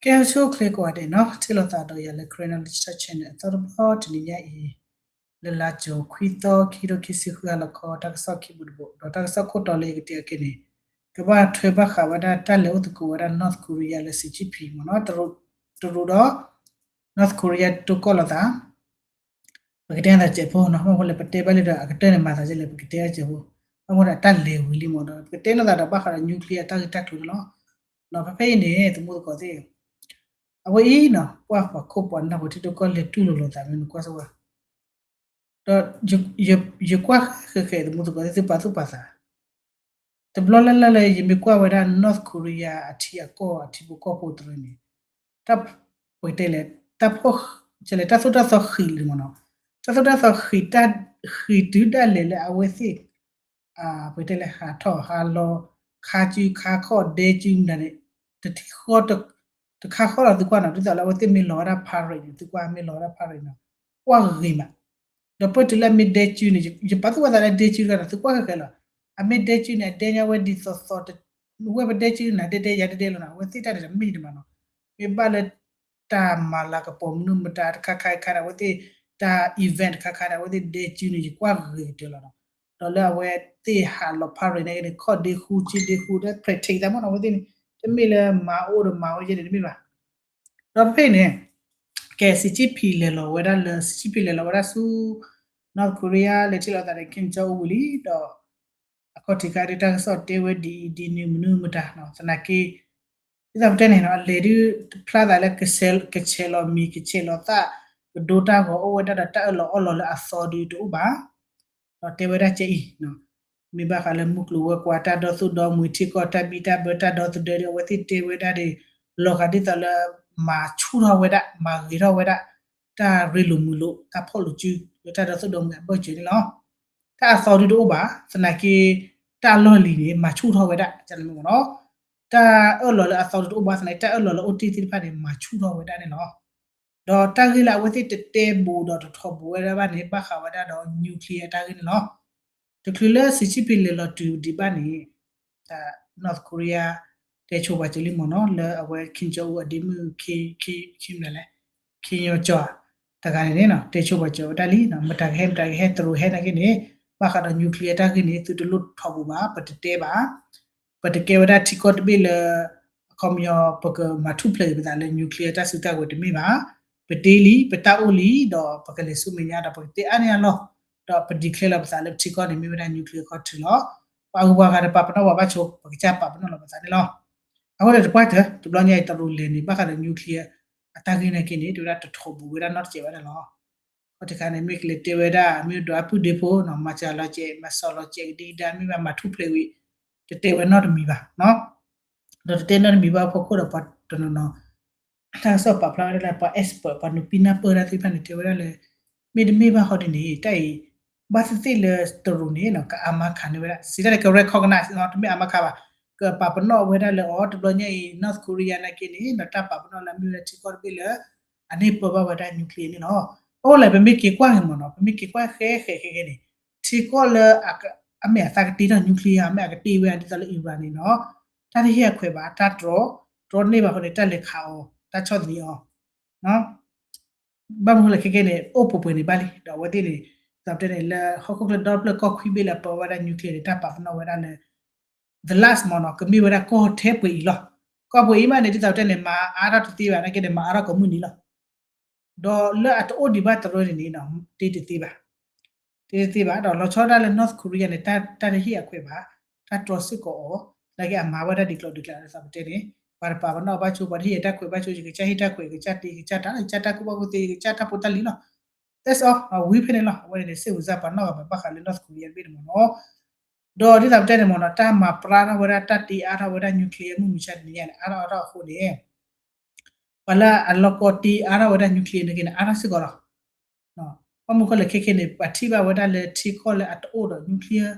ကဲ ဟါလီၤဆိၣ်ဂ့ၤကိးဂၤဒဲးနီၤ, ထံၣ်လိာ်သးဒီးယၤလၢ Karen Knowledge Talk Channel အသီတဘျီတနံၤညါအံၤ, လၢလါကၠိၤခွံသီ ခံကထိခံဆံဃု ဟါလီၤခီ တၢ်ကစီၣ်ခံဘိတဘိ, ဒီးတၢ်ကစီၣ်ခိၣ်တီလၢယကတဲအီၤခဲန့ၣ်, ကဘၣ်ထွဲဘၣ်ဃးဝဲဒၣ်တၢ်လဲၤအိၣ်သကိးဝဲဒၣ် North Korea လၢ Xi Jinping မ့ၢ်နီၤ, တရူးဒီး North Korea တိၢ်ကီၢ်လိာ်သး ပကတဲသးစဲးဖိနီၤ, ဘၣ်မနုၤလဲၣ် ပတဲဘၣ်လံဒီး အကတၢၢ်န့ၣ်မၤသးဒ်လဲၣ် ပကတဲသးစဲးဖိ, ဘၣ်မနုၤဒီးတၢ်လဲၤဝံၤလံမ့ၢ်ဒီး ပကတဲလိာ်သးဒီးဘၣ်ဃးဒီး nuclear အတၢ်ဂ့ၢ်တၢ်ကျိၤန့ၣ်လီၤ. ဒီးဖဲဖဲအံၤန့ၣ် သမူသကိးသ့ၣ်, အဝဲအံၤနီၤ ပှၤပှၤခိၣ်ပှၤနၢ်ပှၤထံတိၢ်ကီၢ်လဲၤတူၢ်လိာ်လိာ်သးမ့ၢ်နကွၢ်စ့ၢ်ဝဲ ဒီး ယကွၢ်ဃဲဃဲ သမူသကိးသ့ၣ် သုပာ်သူၣ်ပာ်သး တဘျီလၢ်လၢ်လၢယမ့ၢ်ကွၢ်ဝဲဒၣ် North Korea အထံအကီၢ်အထံဖိကီၢ်ဖိတရၢန့ၣ်, တၢ်ပှဲၤတဲလဲၣ်, တၢ်ဖီၣ်, လဲၣ် တၢ်သိၣ်တၢ်သီဃံးလံမ့ၢ်နီၤ, တၢ်သိၣ်တၢ်သီဃံး, ဃံးတုၤဒၣ်လဲာ်လၢအဝဲသ့ၣ် ပှဲၤတဲလဲၣ် ဟးထီၣ်ဟးလီၤ, ခါစုခါခီၣ် ဒဲစုမတၤန့ၣ်, တထံၣ်ဃီ တခါဃီလီၤသုကွၢ်နီၤ, ဒ်သိးလၢအဝဲသ့ၣ်မ့ၢ်လီၤဝဲဒၣ် parade န့ၣ် သုကွၢ်မ့ၢ်လီၤဝဲဒၣ် parade နီၤ, ကွၢ်ဂ့ၤမး ဒီးပှဲၤတုၤလၢအမ့ၢ်ဒဲစုန့ၣ် ယပာ်သူၣ်ပာ်သးလၢဒဲစုတဂၤဒီး သုကွၢ်ဃဲဃဲလီၤ, အမ့ၢ်ဒဲစုန့ၣ် အဒဲညါဝဲဒ်သိးသိး, ဝဲပဒဲစုနၤဒဲဒဲယၤဒဲဒဲလီၤနီၤ, အဝဲသ့ၣ်တၢ်န့ၣ်တမ့ၢ်ဒံးမးနီၤ, မ့ၢ်ဘၣ်လၢတၢ်မၤလၤကပီၤမနုၤမတၤတခါခါခါန့ၣ် အဝဲသ့ၣ်တၢ် event တခါခါန့ၣ် အဝဲသ့ၣ်ဒဲစုန့ၣ် ယကွၢ်ဂ့ၤကတၢၢ်လီၤနီၤ, ဒီးလၢအဝဲသ့ၣ်ဟးလီၤ parade န့ၣ်က့န့ၣ် ခီၣ်ဒ့ဃူ စုဒ့ဃူ ဒီး practice သးမ့ၢ်နီၤ အဝဲသ့ၣ်န့ၣ် တမ့ၢ်လၢမၤအိၣ်ဒီးမၤဝဲယဲန့ၣ်တမ့ၢ်ဘၣ် ဒီးဖဲဖဲအံၤန့ၣ်, ကဲ Xi Jinping လဲၤလီၤဝဲဒၣ်လၢ Xi Jinping လဲၤလီၤဝဲဒၣ်ဆူ North Korea လဲၤထံၣ်လိာ်သးဒီး Kim Jong Un ဝံၤလံဒီး အခီၣ်ထံးခါဒုးတၢ်ကစီၣ်တဲဝဲဒ်အံၤဒ်နုၤမနုၤမတၤနီၤ သနာ်က့ ဒ်သိးပတဲန့ၣ်နီၤ အလဲၤဒုးတဖျါသးလၢ ကဆဲးလီၤမံၤ ကဆဲးလီၤသၣ် ကဒိတၢ်ဂီၤအိၣ်ဝဲဒၣ်ဒီးတၢ်အၢၣ်လီၤအီလီၤလၢအသီဒုးတအိၣ်ဘၣ် ဒီးတဲဝဲဒၣ်ကဲအံၤ, မ့ၢ်ဘၣ်ဃးလၢမုၢ်ကျိၤဝဲၤကွာ်တၢ်ဒီသဒၢမူ ထံကီၢ်တၢ်ဘံၣ်တၢ်ဘၢတၢ်ဒီသဒၢဒီး အဝဲသ့ၣ်တဲဝဲဒၣ်ဒီး လီၤဂာ်ဒ်သိးလၢ မၤဆူၣ်ထီၣ်ဝဲဒၣ် မၤဂ့ၤထီၣ်ဝဲဒၣ် တၢ်ရ့လိာ်မုာ်လိာ် တၢ်ဖီၣ်လိာ်စု လၢတၢ်ဒီသဒၢမူအဘၢၣ်စၢၤန့ၣ်လီၤ. တၢ်အသီဒုးတအိၣ်ဘၣ် သနာ်က့ တၢ်လီၢ်လံၤန့ၣ် မၤဆူၣ်ထီၣ်ဝဲဒၣ် တၢ်န့ၣ်မ့ၢ်နီၤ တၢ်အၢၣ်လီၤလၢအသီဒုးတအိၣ်ဘၣ် သနာ်က့ တၢ်အၢၣ်လီၤလၢအအိၣ်တ့ၢ်သ့ၣ်တဖၣ်န့ၣ် မၤဆူၣ်ထီၣ်ဝဲဒၣ်န့ၣ်လီၤ. ဒီးတၢ်ဂ့ၢ်လၢအဝဲသ့ၣ်တတဲဘူးဒီးတထီၣ်ဘူးဝဲဒၣ်ဘၣ်န့ၣ် ဘၣ်ဃးဝဲဒၣ်ဒီး nuclear တၢ်ဂ့ၢ်န့ၣ်လီၤ. တချုးလၢ Xi Jinping လဲၤလီၤတုၤဒံးဘၣ်န့ၣ် North Korea တဲဆိပှၤစၢၤလံမ့ၢ်နီၤ လၢအဝဲ Kim Jong Un အဒ့မုၣ် Kim လဲၣ် Kim Yo Jong တဂၤန့ၣ်န့ၣ် တဲဆိပှၤစၢၤဝဲဒၣ်လံ မတၤကဟဲမတၤကဟဲ တရူးဟဲနာ်က့န့ၣ် ဘၣ်ဃးဒီး nuclear တၢ်ဂ့ၢ်န့ၣ် သုတလိၣ်ထီၣ်ဘူးဘၣ် ပတတဲဘၣ် ပတကဲဝဲဒၣ်ထံကီၢ်တဘ့ၣ်လၢ အခီပညီ ပကမၤထူၣ်ဖျဲးပသးလၢ nuclear တၢ်စုတၢ်ဝဲၤတမ့ၢ်ဘၣ်. ပတ့လံ ပတၢ်အိၣ်လံ ဒီးပကလဲၤဆူမဲာ်ညါဒီး ပကတဲအါန့ၢ်အလီၢ် ဒီးပ declare လီၤပသးလၢပထံကီၢ်န့ၣ် မ့ၢ်ဝဲဒၣ် nuclear ကီၢ်ထံးလီၤ. ပှၤဂုၤပှၤဂၤတပာ်ပနီၣ်ပှၤဘၣ်ဆိ ပကစၢ်ပာ်ပနီၣ်လီၤပသးန့ၣ်လီၤ. အဃိဒီးတပှၢ်တၢၢ် တဘျီညါအံၤ တရူးလဲၤန့ၣ် ဘၣ်ဃးဒီး nuclear အတၢ်ဂ့ၢ်နာ်က့န့ၣ် တဲဝဲဒၣ်တထီၣ်ဘူးဝဲဒၣ်နီတစဲးဘၣ်န့ၣ်လီၤ. ခီၣ်ထံးခါန့ၣ် မ့ၢ်ကလဲၤတဲဝဲဒၣ် မ့ၢ်ဒွးအပုၢ်ဒ့ဖိနီၤ မၤစၢၤလီၤစဲး မၤစီၣ်လီၤစဲးကဒံကဒါ မ့ၢ်ဘၣ်မၤထူၣ်ဖျဲးဝံၤ တတဲဝဲနီတမံၤဘၣ်. ဒီးတတဲနီတမံၤဘၣ်အဖီခိၣ်ဒီး ပှၤတနီၤနီၤ တၢ်ကစီၣ်ပာ်ဖျါဝဲဒၣ်လၢ ပှၤ expert ပှၤနုာ်ပံနၢ်ပၢၢ်တၢ်သ့ၣ်တဖၣ်န့ၣ် တဲဝဲဒၣ်လၢ မ့တမ့ၢ်ဘၣ်ဟီဒ်န့ၣ် တၢ်အံၤ ဘၣ်သ့ၣ်သ့ၣ်လၢတရူးန့ၣ်နီၤ က အါမး ခးန့ၢ်ဝဲဒၣ် စံးတၢ်န့ၣ် က recognize နီၤ တမ့ၢ်အါမး ခး ဘၣ် ကပာ်ပနီၣ်ဝဲဒၣ်လၢအီၤ တဘျီညါအံၤ North Korea နာ်က့န့ၣ် ဒီးတၢ်ပာ်ပနီၣ်လၢအမ့ၢ်ဝဲဒၣ်ထံကီၢ်တဘ့ၣ်လၢ အန့ၢ်ပၢဘၣ်ဝဲဒၣ် nuclear န့ၣ်လီၤ. အဃိလဲၣ် ပမ့ၢ်က့ၤကွၢ်က့ၤမ့ၢ်နီၤ ပမ့ၢ်က့ၤကွၢ်ဃဲဃဲဃဲဃဲန့ၣ် ထံကီၢ်လၢ အမ့ၢ်အသးကတ့ထီၣ် nuclear မ့ၢ်အကတ့ဝဲဒ်သိးလၢ Iran န့ၣ်နီၤ တၢ်တဟ့ၣ်အခွဲးဘၣ် တၢ်တြီ တြီန့ၢ်ဘၣ်ဃိန့ၣ် တၢ်လဲၤခးအီၤ တၢ်ဆီၣ်သနံးအီၤ ဘၣ်မနုၤလဲၣ်ခဲကဲန့ၣ် အိၣ်ပှဲၤပှဲၤန့ၣ်ဘၣ်လံ ဒီးအဝဲသ့ၣ်န့ၣ် ဒ်သိးပတဲန့ၣ် လၢဟီၣ်ခိၣ်ချၢဒီဖျၢၣ်ကီၢ်ခွံဘ့ၣ်လၢပၢဝဲဒၣ် nuclear န့ၣ် တၢ်ပာ်ပနီၣ်ဝဲဒၣ်လၢ the last မ့ၢ်နီၤ ကမ့ၢ်ဝဲဒၣ်ကီၢ်ထဲပှဲၤအံၤလီၤ. ကီၢ်ပှဲၤအံၤမးန့ၣ် ဒ်သိးပတဲန့ၣ် မၤအါထီၣ်တသ့ဘၣ် နာ်က့န့ၣ် မၤအါထီၣ်ကိးမုၢ်နံၤလီၤ. ဒီးလၢအတအိၣ်ဒံးဘၣ်တရၢန့ၣ်န့ၣ် တ့တသ့ဘၣ်. တသ့ဘၣ် ဒီးလီၤဆီဒၣ်လၢ North Korea န့ၣ် တၢ်တဟ့ၣ်အခွဲးဘၣ်, တၢ်တြီစ့ၢ်ကီးအီၤ, သနာ်က့အမၤဝဲဒၣ်ဒ်ကျိၤဒ်ကျဲ ဒ်သိးပတဲန့ၣ် ပှၤတပာ်ပနီၣ်ဘၣ်ဆိ ပှၤတဟ့ၣ်ယၤတၢ်ခွဲးဘၣ်ဆိ ယကစၢ်ဟ့ၣ်တၢ်ခွဲး ယကစၢ်တ့ ယကစၢ်တၢ် ယကစၢ်တၢ်ကူၣ်ဘၣ်ကူၣ်သ့ ယကစၢ်တၢ်ဖိတၢ်လံၤလီၤ. That's all. ဝံၤဖဲန့ၣ်လီၤ. အဝဲန့ၣ်န့ၣ် စ့ၢ်ဝံၤစၢ်ပှၤနီၣ်ဂၤမးဘၣ်ဃးလၢ North Korea တဘ့ၣ်န့ၣ်မ့ၢ်နီၤ. ဒီးဒ်သိးပတဲန့ၣ်မ့ၢ်နီၤ တၢ်မၤပြါထီၣ်ဝဲဒၣ် တၢ်တ့အါထီၣ်ဝဲဒၣ် nuclear မုၢ်မဆါတနံၤညါန့ၣ် အါထီၣ်အါထီၣ်အဃိန့ၣ် ပှၤလၢအလီၢ်ကီတ့အါထီၣ်ဝဲဒၣ် nuclear န့ၣ်က့န့ၣ် အါထီၣ်စ့ၢ်ကီးလီၤ. ဘၣ်မနုၤဃိလဲၣ် ခဲခဲန့ၣ် ပှၤထံၣ်ဘၣ်ဝဲဒၣ်လၢထံကီၢ်လၢအတအိၣ်ဒီး nuclear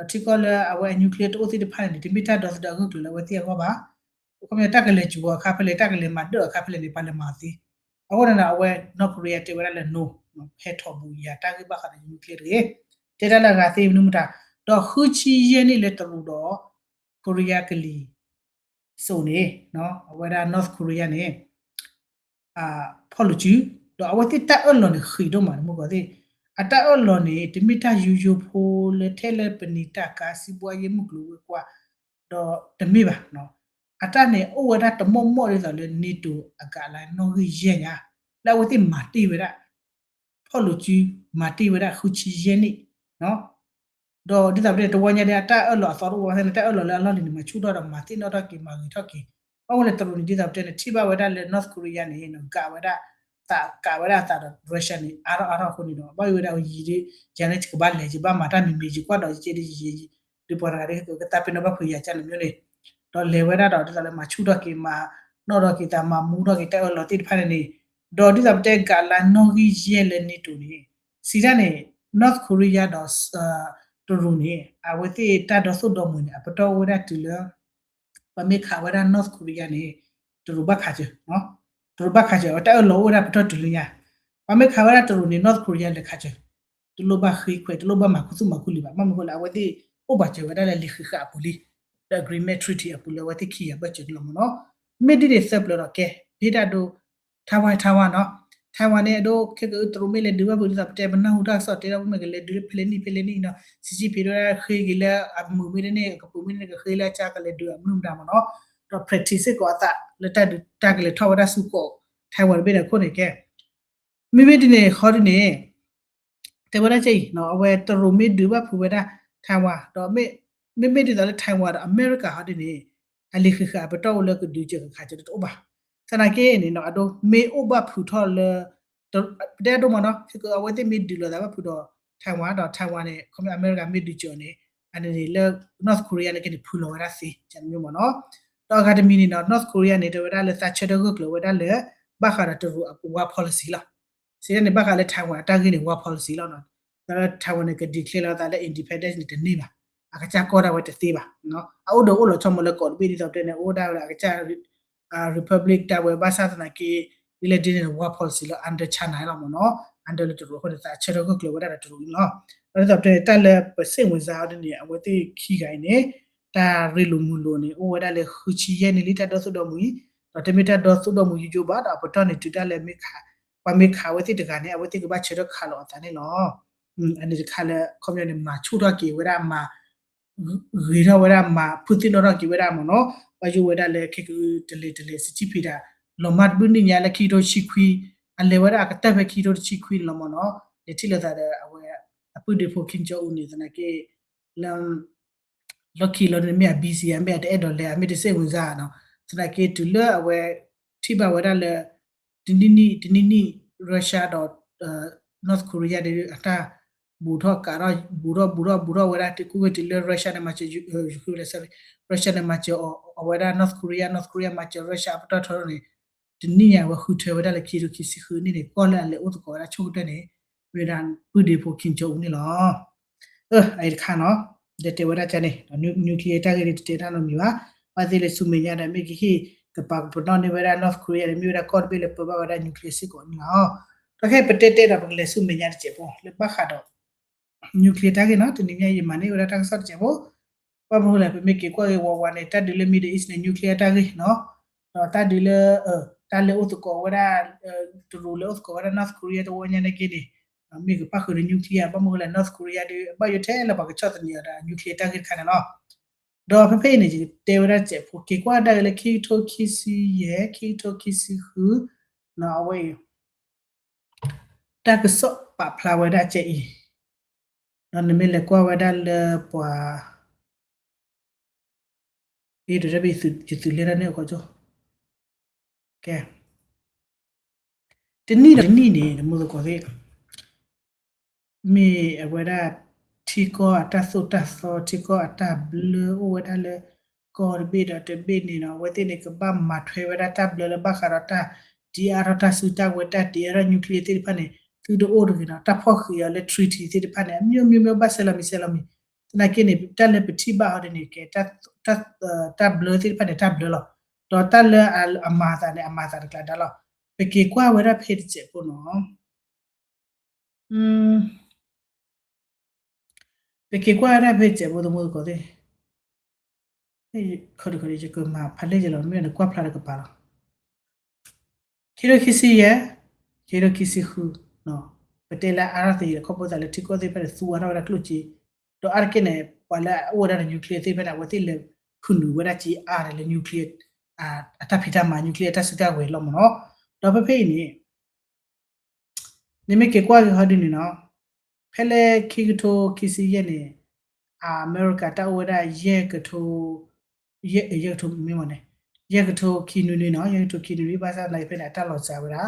ဒီးထံကီၢ်လၢအဝဲအ nuclear တအိၣ်သ့ၣ်တဖၣ်န့ၣ်န့ၣ် တမ့ၢ်တၢ်ဒီသဒၢအဂၢၢ်ကျၢၤလၢအဝဲသ့ၣ်အဂီၢ်ဘၣ်. ခီပညီ တၢ်ကလဲၤစူၤအီၤအခါဖဲလဲၣ် တၢ်ကလဲၤမၤဒၢၣ်အခါဖဲလဲၣ်န့ၣ် ပှၤလဲၤမၤအီၤသ့. အဃိန့ၣ်ဒီး အဝဲ North Korea တဲဝဲဒၣ်လၢ no, ဟဲထီၣ်ဘူးယၤတၢ်ဂ့ၢ်ဘၣ်ဃးဒီး nuclear တဂ့ၤ. တဲတၢ်လၢအဂၤသ့မနုၤမတၤ, ဒီးဃုဆံယဲၢ်နံၣ်လၢတရူးဒီး Korea ကလံၤစိးန့ၣ် အဝဲဒၣ် North Korea န့ၣ် ဖီၣ်လိာ်စု, ဒီးအဝဲသ့ၣ်တၢ်အၢၣ်လီၤန့ၣ်ဃံးဒိၣ်မး တမူကီၢ်သ့ၣ်, အတၢ်အၢၣ်လီၤန့ၣ် တမ့ၢ်တၢ်ယိယိဖိလၢထဲလၢပနံာ်တၢ်ကါ စံးဘှါယဲၢ်မုၢ်ကျိၤဝဲၤကွာ် ဒီးတမ့ၢ်ဘၣ်. အတၢ်န့ၣ်အိၣ်ဝဲဒၣ်တမီၢ်မီၢ်ဒ်သိးလၢ NATO အကးလၢနီၣ်ဂံၢ်ယဲၢ်ညါ လၢအဝဲသ့ၣ်မၤတ့ၢ်ဝဲဒၣ် ဖီၣ်လိာ်စု မၤတ့ၢ်ဝဲဒၣ်ဃုဆံယဲၢ်နံၣ် ဒီးဒ်သိးပတဲန့ၣ် တဝီညါဒ်အတၢ်အၢၣ်လီၤအသီတအိၣ်ဘၣ်သ့ၣ်န့ၣ် တၢ်အၢၣ်လီၤလၢအလီၢ်လံၤန့ၣ် မၤဆူၣ်ထီၣ်ဒီးမၤသ့ၣ်နီၣ်ထီၣ်က့ၤ မၤဂ့ၤထီၣ်က့ၤ. ဘၣ်မနုၤလဲၣ် တရူးန့ၣ် ဒ်သိးပတဲန့ၣ် ထံၣ်ဘၣ်ဝဲဒၣ်လၢ North Korea န့ၣ် ကးဝဲဒၣ် သးကးဝဲဒၣ်အသးဒီး Russia န့ၣ် အါထီၣ်အါထီၣ်အဃိန့ၣ်ဒီး ဘၣ်ယိၣ်ဝဲဒၣ်ယံၤဒ် ယၤန့ၣ် ယကဘၣ်လဲၤ ယဘၣ်မၤတၢ်မံၤမံၤ ယကွၢ်ဒီးယကဲဒ်ယံၤ ဒ်ပှၤတဂၤဒ်ကသးပ့ၤနီၣ်ဘၣ်ဖုးယၤကန့ၣ်မ့ၢ်န့ၣ် ဒီးလဲၤဝဲဒၣ်ဒီး ဒ်သိးလၢမၤဆူၣ်ထီၣ်က့ၤ မၤနီၣ်ထီၣ်က့ၤ သးမၤမူထီၣ်က့ၤတၢ်အၢၣ်လီၤသ့ၣ်တဖၣ်န့ၣ်န့ၣ် ဒီးဒ်သိးပတဲကးလၢနီၣ်ဂံၢ်ယဲၢ်လၢ NATO န့ၣ် စံးတၢ်န့ၣ် North Korea ဒီး တရူးန့ၣ် အဝဲသ့ၣ်တၢ်ဒီသိၣ်ဒီမှံၤန့ၣ် အပတီၢ်အိၣ်ဝဲဒၣ်တုၤလၢ ပှၤမ့ၢ်ခးဝဲဒၣ် North Korea န့ၣ် တရူးဘၣ်ခးစၢၤ, တရူးဘၣ်ခးစၢၤ အဝဲတၢ်အၢၣ်လီၤအိၣ်ဝဲဒၣ်ပတီၢ်တုၤလၢညါ, ပှၤမ့ၢ်ခးဝဲဒၣ်တရူးန့ၣ် North Korea လဲၤခးစၢၤ, တလိၣ်ဘၣ်ဃ့ခွဲး တလိၣ်ဘၣ်မၤခူသူၣ်မၤခူလံၤဘၣ်, ဘၣ်မနုၤဃိလဲၣ် အဝဲသ့ၣ်အိၣ်ပာ်စၢၤဝဲဒၣ်လၢလံာ်ဃံးဃာ်အပူၤလံ, လၢ agreement treaty အပူၤလၢအဝဲသ့ၣ်ခံဂၤဘၢၣ်စၢၤန့ၣ်လီၤမ့ၢ်နီၤ, မ့ၢ်ဒ်န့ၣ်သၢပျၢၤဒီးကဲ ဘ့ၣ်ဒၣ်ဒိ Taiwan Taiwan နီၤ, Taiwan န့ၣ် အဒိ ခဲကတရူးမ့ၢ်လဲၤဒုးဘၣ်ဖုးဒ်သိးပတဲ ပနၢ်ဟူတၢ်ကစီၣ်တဲဒၣ် မ့ၢ်ကလဲၤဒုးလၢဖဲလဲၣ်နံၣ်ဖဲလဲၣ်နံၣ်နီၤ, စံးစံးဖံးဒိၣ်ဒၣ်ဃ့က့ၤလၢအမုာ်မ့ၢ်တန့ၢ် အကပူၤမ့ၢ်တန့ၢ် ကဃ့လၢအကါကလဲၤဒုးအမနုၤမတၤမ့ၢ်နီၤ, ဒီး practice စ့ၢ်ကီးအသးလၢတၢ်ဒုးတၢ်ကလဲၤထီၣ်ဝဲဒၣ်ဆူကီး Taiwan တဘ့ၣ်န့ၣ်အခိၣ်န့ၣ်ကဲ မ့မ့ၢ်ဒ်န့ၣ်ဃီဒ်န့ၣ် တဲဝဲဒၣ်ကဲအံၤ အဝဲတရူးမ့ၢ်ဒုးဘၣ်ဖုးဝဲဒၣ် Taiwan ဒီး မ့မ့ၢ်ဒ်သိးလၢ Taiwan ဒီးအမဲရကၤဟီဒ်န့ၣ် အလံာ်ဃံးဃာ်အပတီၢ်အိၣ်လၢကဒုးစၢၤကခးစၢၤတအိၣ်ဘၣ်, သနာ်က့န့ၣ်နီၤ အဒိ မ့ၢ်အိၣ်ဘၣ်ဖုးထီၣ်လၢ ပတဲအဒိမ့ၢ်နီၤ ခဲကအဝဲသ့ၣ်မ့ၢ်ဒုးလိာ်သးဘၣ်ဖုးဒီး Taiwan ဒီး Taiwan န့ၣ် ခီဖျိအမဲရကၤမ့ၢ်ဒုးစၢၤအီၤန့ၣ် အန့ၣ်န့ၣ်လၢ North Korea န့ၣ်ကဲန့ၣ် ဖုးလီၤဝဲဒၣ်သ့ ကန့ၣ်မ့ၢ်နီၤ, ဒီးအဂၤတမံၤန့ၣ်နီၤ North Korea န့ၣ် တဲဝဲဒၣ်လၢသးဆၢထၢၣ်ဂၢၢ်ကျၢၤဝဲဒၣ်လၢ ဘၣ်ဃးဒီးတရူးအ war policy လီၤ. စံးဒ်န့ၣ် ဘၣ်ဃးလၢ Taiwan အတၢ်ဂ့ၢ်န့ၣ် war policy လီၤ. ဒီး Taiwan န့ၣ် က declare လီၤသးလၢ independence န့ၣ်တန့ၢ်ဘၣ်, အကစၢ်ကီၢ်ဒၣ်ဝဲတသ့ဘၣ်. အအိၣ်ဒီးအိၣ်လီၤဆီမးလၢကီးတဘ့ၣ်ဒ်သိးပတဲန့ၣ် အိၣ်ဒၣ်ဝဲဒၣ်အကစၢ် republic ဒၣ်ဝဲဘၣ်ဆၣ်သနာ်က့ ဒ်လဲၣ်ဒ်န့ၣ် war policy လီၤ under China လီၤမ့ၢ်နီၤ, under လၢတရူးအဃိန့ၣ် သးဆၢထၢၣ်ဂၢၢ်ကျၢၤဝဲဒၣ်ဒီးတရူးန့ၣ်လီၤ. ဒီးဒ်သိးပတဲန့ၣ် တၢ်လၢပစ့ၣ်ဝင်စားအီၤဒ်န့ၣ် အဝဲသ့ၣ်ခံဂၤအံၤန့ၣ် တၢ်ရ့လိာ်မုာ်လိာ်န့ၣ် အိၣ်ဝဲဒၣ်လၢဃုဆံယဲၢ်နံၣ်လံ တၢ်ဒီသိၣ်ဒီမုာ်အံၤ, ဒီးတမ့ၢ်တၢ်ဒီသိၣ်ဒီမုာ်ယိယိဘၣ်ဒီး အပတီၢ်န့ၣ်တုၤဒၣ်လဲာ်မ့ၢ်ခး, ပှၤမ့ၢ်ခးအဝဲသ့ၣ်တဂၤန့ၣ် အဝဲသ့ၣ်ကဘၣ်ဆၢထၢၣ်ခးလီၤအသးန့ၣ်လီၤ. အန့ၣ်တခါလၢ ခီပညီန့ၣ် မၤဆူၣ်ထီၣ်က့ၤဝဲဒၣ်မၤ ဂ့ၤထီၣ်ဝဲဒၣ်မၤ ဖုသ့ၣ်နီၣ်ထီၣ်က့ၤဝဲဒၣ်မ့ၢ်နီၤ, ဘၣ်ယိၣ်ဝဲဒၣ်လၢခဲကအုတလဲၤတလဲၤ စံးစံးဖံးဒၣ် လီၤမၢ်တဘျုးနံၣ်ညါလၢခံကထိတဆံခွံ, အလဲၤဝဲဒၣ်အကတၢၢ်ဖဲခံကထိတဆံခွံန့ၣ်လီၤမ့ၢ်နီၤ, လဲၤထံၣ်လိာ်သးဒီးအဝဲ အပုၢ်ဒ့ဖိ Kim Jong Un န့ၣ် သနာ်က့ လၢ လီၢ်ခံလီၤန့ၣ်မ့ၢ်အ busy ဧါ မ့ၢ်အတအဲၣ်ဒိးလဲၤ အမ့ၢ်တစ့ၣ်ဝင်စားနီၤ, သနာ်က့တုၤလၢအဝဲ ထံၣ်ဘၣ်ဝဲဒၣ်လၢ တနံၣ်နံၣ် တနံၣ်နံၣ် Russia ဒီး North Korea ဒီးအတၢ် ဘူးထီၣ်ကးထီၣ် ဘူးထီၣ်ဘူးထီၣ်ဘူးထီၣ်ဝဲဒၣ် တကူဝဲတုၤလၢ Russia န့ၣ်မၤစၢၤ Ukraine ဝဲဒၣ် Russia န့ၣ်မၤစၢၤအီၤ အဝဲဒၣ် North Korea North Korea မၤစၢၤ Russia အပတီၢ်ထီန့ၣ် တနံၣ်ညါဝဲဃုထၢဝဲဒၣ်လၢခံကထိခံဆံဃုနံၣ်န့ၣ် ကီၢ်လၢအလဲၤအိၣ်သကိးဝဲဒၣ်ဆိကတၢၢ်န့ၣ် မ့ၢ်ဝဲဒၣ်ပုၢ်ဒ့ဖိ Kim Jong Un န့ၣ်လီၤ. အ အအံၤတခါနီၤ ဒီးတဲဝဲဒၣ်ကန့ၣ် nuclear တၢ်ဂ့ၢ်န့ၣ်တတဲတၢ်နီတမံၤဘၣ်. ဘၣ်သ့ၣ်လၢဆူမဲာ်ညါဒီး မ့ၢ်ကဟ့ၣ်ကပာ်ကပနီၣ်န့ၢ်ဝဲဒၣ် North Korea ဒီးမ့ၢ်ဝဲဒၣ်ကီၢ်တဘ့ၣ်လၢပၢဘၣ်ဝဲဒၣ် nuclear စ့ၢ်ကီးန့ၣ်လီၤ. ဒီးခဲအံၤပတဲတဲဒီး ပကလဲၤဆူမဲာ်ညါတစဲးဖိ လၢဘၣ်ဃးဒီး nuclear တၢ်ဂ့ၢ်နီၤ တနံၤညါယမၤန့ၢ်ဝဲဒၣ်တၢ်ကစီၣ်တစဲးဖိ, ဘၣ်မနုၤလဲၣ် ပမ့ၢ်က့ၤကွၢ်ဂ့ၤဝးဝးန့ၣ် တၢ်ဒုးလၢ Middle East န့ၣ် nuclear တၢ်ဂ့ၢ်နီၤ, ဒီးတၢ်ဒုးလၢ တၢ်လဲၤအိၣ်သကိးဝဲဒၣ် တရူးလဲၤအိၣ်သကိးဝဲဒၣ် North Korea တဝီညါန့ၣ်က့န့ၣ် မ့ၢ်ကပၣ်ဃုာ်ဒီး nuclear ဘၣ်မနုၤလဲၣ် North Korea ဒီး ဘၣ်ယိၣ်ထဲလၢပှၤကဆီၣ်သနံးအီၤဒီး nuclear တၢ်ဂ့ၢ်တခါန့ၣ်လီၤ. ဒီးဖဲဖဲအံၤန့ၣ် ယတဲဝဲဒၣ်တစဲးဖိ က့ၤကွၢ်ဒၣ်က့ၤလၢခံကထိခံဆံယဲၢ် ခံကထိခံဆံဃု အဝဲအံၤ တၢ်ကစီၣ်ပာ်ဖျါဝဲဒၣ်ကဲအံၤ ဒီးနမ့ၢ်လဲၤကွၢ်ဝဲဒၣ်လၢပှၤ အ့ ဒီးတဘ့ၣ်ယသုးလဲၤဒၣ်န့ၣ်အကီၢ်ကၠိ ကဲ တနံၣ်ဒီးတနံၣ်န့ၣ် တမူသကိးသ့ၣ် မ့ၢ်အဝဲဒၣ် ထံကီၢ်အတၢ်သိၣ်တၢ်သီ ထံကီၢ်အတၢ်ဘျၢအိၣ်ဝဲဒၣ်လၢ ကီၢ်တဘ့ၣ်ဒီးတဘ့ၣ်န့ၣ်ဒီး အဝဲသ့ၣ်န့ၣ် ကဘၣ်မၤထွဲဝဲဒၣ်တၢ်ဘျၢလၢဘၣ်ဃးဒီးတၢ်တ့အါထီၣ်တၢ်စုတၢ်ဝဲၤ တၢ်တ့အါထီၣ် nuclear သ့ၣ်တဖၣ်န့ၣ် သုတအိၣ်တဂ့ၤနီၤ တၢ်ဖီၣ်ဃံးအီၤလၢ treaty သ့ၣ်တဖၣ်န့ၣ် အမျိုးမျိုးမျိုး ဘၣ်ဆဲးလီၤမံၤဆဲးလီၤမံၤ သနာ်က့န့ၣ် တၢ်လၢပထံၣ်ဘၣ်အီၤဒ်န့ၣ် ကဲ တၢ်ဘျၢသ့ၣ်တဖၣ်န့ၣ် တၢ်ဘျၢလီၤ ဒီးတၢ်လၢအမၤအသးန့ၣ် အမၤအသးတကျါဒါလီၤ ပက့ၤကွၢ်ဝဲဒၣ်ဖဲတစဲးဖိနီၤ ပက့ၤကွၢ်ဝဲဒၣ်ဖဲတစဲးဖိ တမူသကိးသ့ၣ် ခီဒခီဒ ယကမၤဖးလဲၢ်ယဲလီၤ မ့ၢ်နကွၢ်ဖျါတကပၤလီၤ ခံထိခံဆံယဲၢ် ခံထိခံဆံဃု ပတဲလၢအါထီၣ်သ့ ခီဖျိသးလၢထံကီၢ်သ့ၣ်တဖၣ်န့ၣ် သူအါထီၣ်ဝဲဒၣ်ကျိၣ်စ့ ဒီးအါတက့ၢ်န့ၣ် ပှၤလၢအအိၣ်ဝဲဒၣ်ဒီး nuclear သ့ၣ်တဖၣ်န့ၣ် အဝဲသ့ၣ်လဲၤဖုၣ်နုာ်ဝဲဒၣ်စ့အါန့ၣ်လၢ nuclear အတၢ်ဖံးတၢ်မၤ nuclear အတၢ်စုတၢ်ဝဲၤလီၤမ့ၢ်နီၤ ဒီးဖဲဖဲအံၤန့ၣ် နမ့ၢ်က့ၤကွၢ်က့ၤဟီဒ်န့ၣ်နီၤ ဖဲလၢခံကထိခံဆံယဲၢ်န့ၣ် အမဲရကၤတၢ်အိၣ်ဝဲဒၣ်ယဲၢ်ကထိ ယဲၢ်ကထိမ့ၢ်မ့ၢ်န့ၣ် ယဲၢ်ကထိခံနွံနွံနီၤ ယဲၢ်ကထိခံနွံနွံ ဘၣ်ဆၣ်သနာ်က့ဖဲန့ၣ် အတၢ်လီၤစှၤဝဲဒၣ်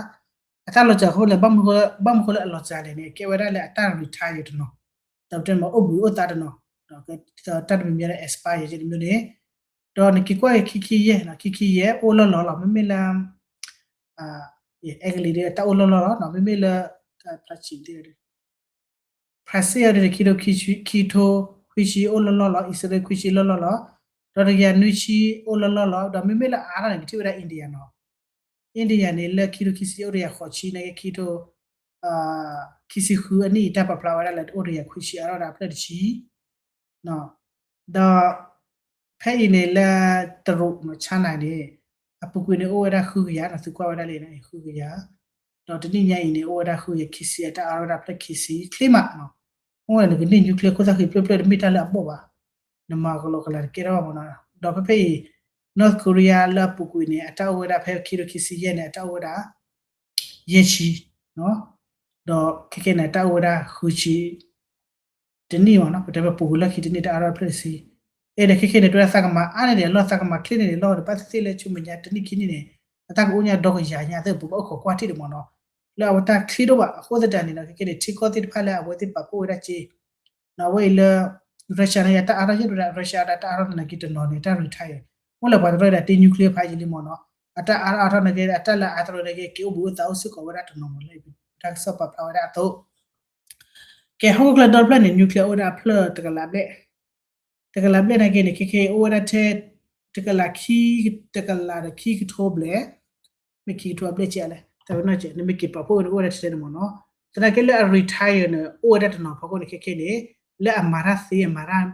အတၢ်လီၤစှၤအဃိလဲၣ် ဘၣ်မနုၤဃိလၢအလီၤစှၤလဲၣ်န့ၣ် ကဲဝဲဒၣ်လၢအတၢ် retire တနီၤ ဒီးပတဲမ့ၢ်အိၣ်ဘှံးအိၣ်သါတနီၤ တၢ်တမံၤမံၤလၢ expire ယဲၢ်တမံၤန့ၣ် ဒီးနက့ၤကွၢ်က့ၤခံခံယဲၢ် ခံခံယဲၢ် အိၣ်လီၢ်လီၢ်လီၤ မ့မ့ၢ်လၢ အဲကလံးဒ်တၢ်အိၣ်လီၢ်လီၢ်လီၤ မ့မ့ၢ်လၢ ဖရၣ်စ့ၣ်ဒ် ဖရၣ်စ့ၣ်အံၤဒ်န့ၣ် ခံထိ ခံထိခွံဆံအိၣ်လီၢ်လီၢ်လီၤ အံၣ်စရ့လးခွံဆံလီၢ်လီၢ်လီၤ ဒီးတကယၤနွံဆံအိၣ်လီၢ်လီၢ်လီၤ ဒီးမ့မ့ၢ်လၢအါထီၣ်န့ၣ် ပထံၣ်ဝဲဒၣ် India နီၤ India န့ၣ် လၢခံထိခံဆံအိၣ်တကယၤဃိးဆံ နာ်က့ခံထိ ခံဆံဃုအနံၣ်အံၤ တၢ်ပာ်ဖျါဝဲဒၣ်လၢအိၣ်တကယၤခွံဆံအါထီၣ်ဝဲဒၣ်အဖျၢၣ်တဆံ ဒီး ဖဲအံၤန့ၣ်လၢတရူး China န့ၣ် အပူၤကွံာ်န့ၣ်အိၣ်ဝဲဒၣ်ဃုကယၤ နသုကွၢ်ဝဲဒၣ်လံ ဃုကယၤ ဒီးတနံၣ်ညါအံၤန့ၣ် အိၣ်ဝဲဒၣ်ဃုကယၤခံဆံ အတၢ်အါထီၣ်ဝဲဒၣ်ဖျၢၣ်ခံဆံ ချ့မး အိၣ်ဝဲဒၣ်နကန့ၢ် nuclear ခိၣ်သၣ်ဃံဖျၢၣ်ဖျၢၣ်တမ့ၢ်တၢ်လၢအဘီၣ်ဘၣ် နမၤကလီကလၤတကဲထီၣ်ဘၣ်မ့ၢ်နီၤ ဒီးဖဲဖဲအံၤ North Korea လၢအပူၤကွံာ်န့ၣ် အတၢ်အိၣ်ဝဲဒၣ်ဖဲခံထိခံဆံယဲၢ်န့ၣ် အတၢ်အိၣ်ဝဲဒၣ် ယဲၢ်ဆံ ဒီးခဲခဲန့ၣ် အတၢ်အိၣ်ဝဲဒၣ်ဃုဆံ တနံၣ်မ့ၢ်နီၤ ပတဲပပူၤကွံာ်လီၢ်ခံတနံၣ် တၢ်အါထီၣ်ဖျၢၣ်တဆံ အဲၣ်ဒိးခဲခဲန့ၣ် တဲဝဲဒၣ်သးကမၤအါန့ၢ်ဒံးအလီၢ် သးကမၤချ့န့ၢ်ဒံးအလီၢ် ဒီးဘၣ်သ့ၣ်သ့ၣ်လၢဆူမဲာ်ညါတနံၣ်ခံနံၣ်န့ၣ် အတၢ်ကအိၣ်ညါဒီကယၤညါ အသ့ၣ်ပဘၣ်အိၣ်ခိးကွၢ်ထံၣ်ဒံးမ့ၢ်နီၤ လၢအဝဲတၢ်ချ့ဒိၣ်ဘၣ် အဃိသတးန့ၣ်ဒီး ခဲခဲန့ၣ် ထံကီၢ်သ့ၣ်တဖၣ်လၢအဝဲသ့ၣ်ပာ်ဖှိၣ်ဝဲဒၣ်က့ အဝဲအံၤလၢ Russia န့ၣ် တၢ်အါထီၣ်ယဲၢ်ဒိၣ်ဒၣ် Russia ဒၣ်တၢ်အါထီၣ်သနာ်က့တနီၤန့ၣ် တၢ် retire အိၣ်လၢပှၤတရၢဒၣ်တ့ nuclear ဖးယံာ်လံမ့ၢ်နီၤ အတၢ်အါထီၣ်အါထီၣ်နာ်က့ အတၢ်လၢအါထီၣ်နာ်က့ က့ၤအိၣ်ဘှံးအိၣ်သါအိၣ်စ့ၢ်ကီးဝဲဒၣ်တနီၤမ့ၢ်လၢ တၢ်ကစီၣ်ပာ်ဖျါဝဲဒၣ်အသိး ကဲ ဟီၣ်ခိၣ်ချၢဒီဖျၢၣ်န့ၣ် nuclear အိၣ်ဝဲဒၣ်အဖျၢၣ်တကလးဘျဲၣ် တကလးဘျဲၣ်နာ်က့န့ၣ် ခဲခဲအံၤအိၣ်ဝဲဒၣ်ထဲ တကလးခံ တကလးဒီးခံကထိဘျဲၣ် မ့ၢ်ခံကထိအဘျဲၣ်ကဲလဲၣ် တၢ်ဝဲနီၢ်ကဲ နမ့ၢ်က့ၤပာ်ဖှိၣ်န့ၣ် အိၣ်ဝဲဒၣ်ထဲန့ၣ်မ့ၢ်နီၤ သနာ်က့လၢအ retire န့ၣ် အိၣ်ဝဲဒၣ်တနီၤဖီခိၣ်န့ၣ် ခဲခဲန့ၣ် လၢအမၤတၢ်သ့ အမၤတၢ်